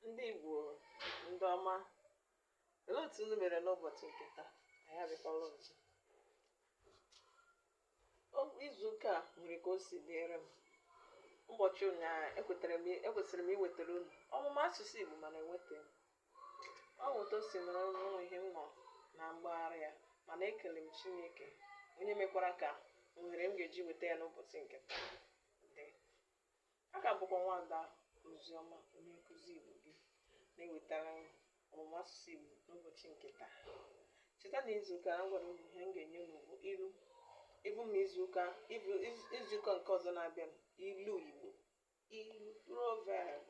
Ndị Igbo ndị ọma, olee otu unu mere n'ụbọchị nke taa? Anyị abịakwala ọzọ. Izu ụka a nwere ka o si dịrị m. Ụbọchị ụnyaahụ ekwesịrị m iwetara unu ọmụmụ asụsụ Igbo, mana enwetaghị m. Ọ bụ otu o si nọrọ n'onwe ihe m nọ na mgbagharị ya, mana ekele m Chineke onye mekwara ka ohere m ga-eji weta ya n'ụbọchị nke taa dị. Aka m bụkwa Nwaada Oziọma, onye nkụzi Igbo gị, na-ewetara unu ọmụmụ asụsụ Igbo n'ụbọchị nke taa. Cheta na izuụka a m gwara unu ihe m ga-enye unu bụ ilu. Ịbụ ma izuụka nke ọzọ na-abịa, ilu Igbo, ilu, proverb,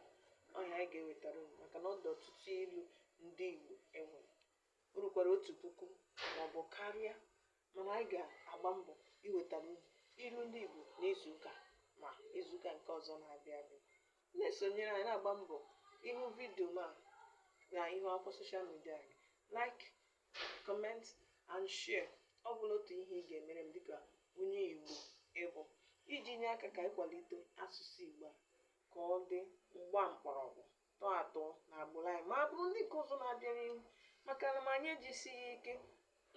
ọhịa anyị ga-ewetara unu, maka na ọ dị ọtụtụ ilu ndị Igbo enwere. O rukwara 1000 maọbụ karịa, mana anyị ga-agba mbọ iwetara unu ilu ndị Igbo n'izuụka ma izuụka nke ọzọ na-abịa abịa. Na-esonyere anyị, na-agba mbọ ịhụ vidio ma na ihu akwụkwọ social media gị, like, comment and share. Ọ bụla otu ihe ị ga-emere m dịka onye Igbo ịbụ iji nye aka ka ịkwalite asụsụ Igbo a ka ọ dị mgba mkpọrọgwụ, tọọ atọ na agbụrụ anyị, ma bụrụ ndị nke ọzọ na-abịa n'ihu, maka na ma anyị ejisighị ike,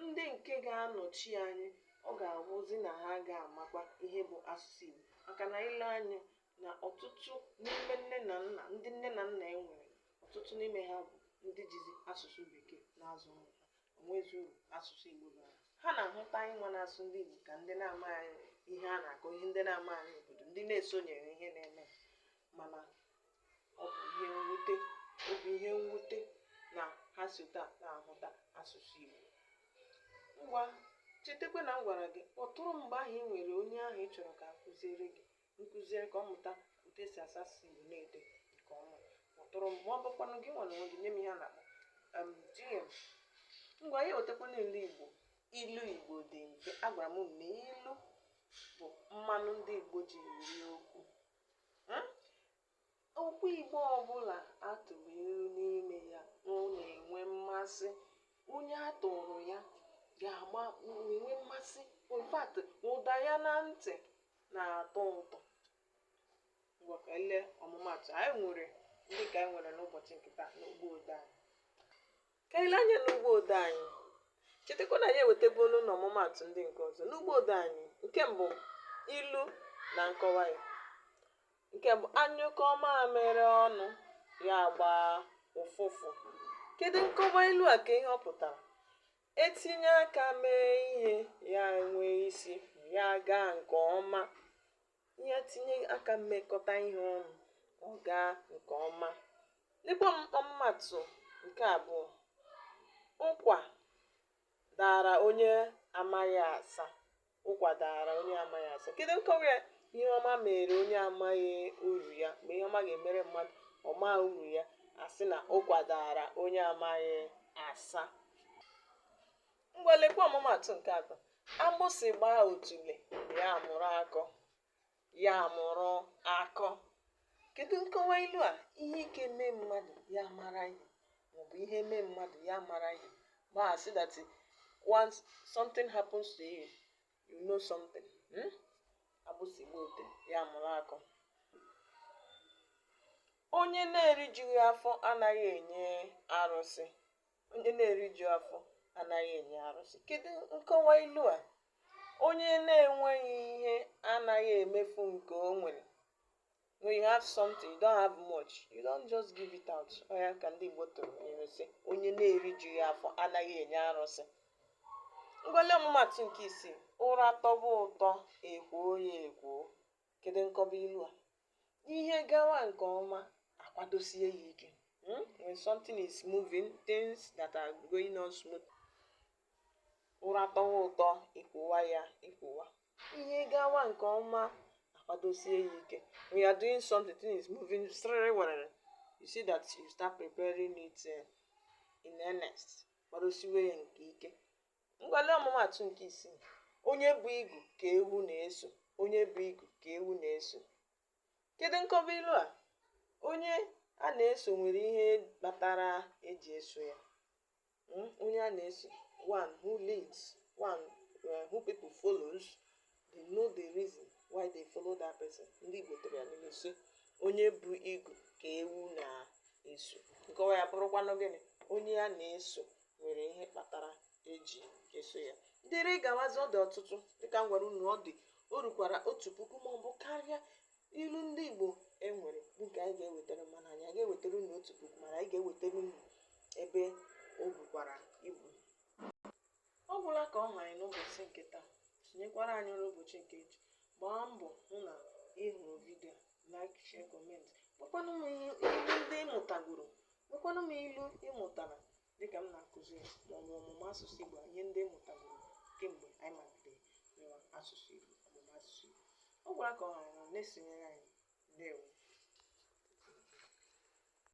ndị nke ga-anọchi anyị, ọ ga-abụzi na ha ga-amakwa ihe bụ asụsụ Igbo. Maka na ile anya na ọtụtụ n'ime nne na nna, ndị nne na nna e nwere, ọtụtụ n'ime ha bụ ndị jizi asụsụ Bekee na-azụ ụmụ ha. Onwezi uru asụsụ Igbo bara? Ha na-ahụta anyị nwa na-asụ ndị Igbo ka ndị na-amaghị ihe a na-akọ, ihe ndị na-amaghị obodo, ndị na-esonyeghị ihe na-eme. Mana ọ bụ ihe mwute, ọ bụ ihe mwute na ha si taa na-ahụta asụsụ Igbo. Ngwa, chetakwa na m gwara gị, kpọtụrụ m mgbe ahụ ị nwere onye ahụ ị chọrọ ka akụziere gị nkụziere ka ọ mụta otu esi asụ asụsụ Igbo na-ede nke ọma. Kpọtụrụ m, ma ọ bụkwanụ gị nwa na onwe gị nye m ihe a na-akpọ DM. Ngwa, ya wetakwana ilu Igbo. Ilu Igbo dị mfe. Agwara m unu na ilu bụ mmanụ ndị Igbo ji eri okwu. Okwu Igbo ọbụla atụrụ ilu n'ime ya, ọ na-enwe mmasị. Onye a tụrụ ya ga-agba enwe mmasị. In fact, ụda ya na ntị na-atọ ụtọ. Ngwa, ka ele ọmụmaatụ anyị nwere, ndị ka anyị nwere n'ụbọchị nke taa n'ugbo odee anyị. Ka ile anya n'ugbo odee anyị. Chetakwa na anyị ewetebolu n'ọmụmaatụ ndị nke ọzọ n'ugbo odee anyị. Nke mbụ, ilu na nkọwa ya. Nke mbụ, anyụkọ mamịrị ọnụ, ya gbaa ụfụfụ. Kedu nkọwa ilu a? Ka ihe ọ pụtara? Etinye aka mee ihe, ya enwee isi, ya gaa nke ọma. Ihe tinye aka mmekọta ihe ọnụ, ọ gaa nke ọma. Lekwa ọmụmaatụ nke abụọ: ụkwa dara onye amaghị asa. Ụkwa dara onye amaghị asa. Kedu nkọwa ya? Ihe ọma mere onye amaghị uru ya. Mgbe ihe ọma ga-emere mmadụ, ọ maa uru ya, asị na ụkwa dara onye amaghị asa. Ngwa, lekwa ọmụmaatụ nke atọ: agbụsị gbaa otule, ya mụrụ akọ, ya mụrụ akọ. Kedu nkọwa ilu a? Ihe ike mee mmadụ, ya mara ihe, maọbụ ihe mee mmadụ, ya mara ihe. Ma asị that once something happens to you, you know something. Agbụsị gbaa otule, ya mụrụ akọ. Onye na-erijughị afọ anaghị enye arụsị. Onye na-eriju afọ anaghị enye arụsị. Kedu nkọwa ilu a? Onye na-enweghị ihe anaghị emefu nke o nwere. When you have something, you don't have much, you don't just give it out. Ọ ya ka ndị Igbo tụrụ ilu sị, onye na-erijughị afọ anaghị enye arụsị. Ngwale ọmụmatụ nke isii: ụra tọba ụtọ, ekwoo ya ekwoo. Kedu nkọwa ilu a? Ihe gawa nke ọma, akwadosie ya ike. When something is moving, things that are going on smooth, ụra tọwa ụtọ, ekwuwa ya ekwuwa. Ihe gawa nke ọma, akwadosie ya ike. When you are doing something, thing is moving sịrịrị werere, you see that you start preparing it in earnest, kwadosiwe ya nke ike. Ngwale ọmụmatụ nke isii: onye bụ igu ka ewu na-eso. Onye bụ igu ka ewu na-eso. Kedu nkọwa ilu a? Onye a na-eso nwere ihe kpatara eji eso ya. Onye a na-eso, one who leads, one who people follows, they know the reason why they follow that person. Ndị Igbo tụrụ ya n'ilu sị, onye bụ igu ka ewu na-eso. Nkọwa ya bụrụkwanụ gịnị? Onye ya na-eso nwere ihe kpatara eji eso ya. Dịrị gawazi, ọ dị ọtụtụ. Dịka m gwara unu, ọ dị o rukwara 1000 maọbụ karịa ilu ndị Igbo e nwere, bụ nke anyị ga-ewetara. Mana anyị ga-ewetara unu 1000, mana anyị ga-ewetara unu ebe o bukwara ibu. Ọ gwụla ka ọ hụ anyị n'ụbọchị nke taa. Sonyekwara anyị n'ụbọchị nke echi. Gbaa mbọ hụ na ị hụrụ video, like, share, comment. Gwakwanụ m ihe ilu ndị ị mụtagoro, gwakwanụ m ilu ị mụtara dịka m na-akụzi maọbụ ọmụmụ asụsụ Igbo, ihe ndị ị mụtagoro kemgbe anyị malitere mewa asụsụ Igbo, ọmụmụ asụsụ Igbo. Ọ gwara ka ọ hụ anyị na-esonyere anyị. Ndewo.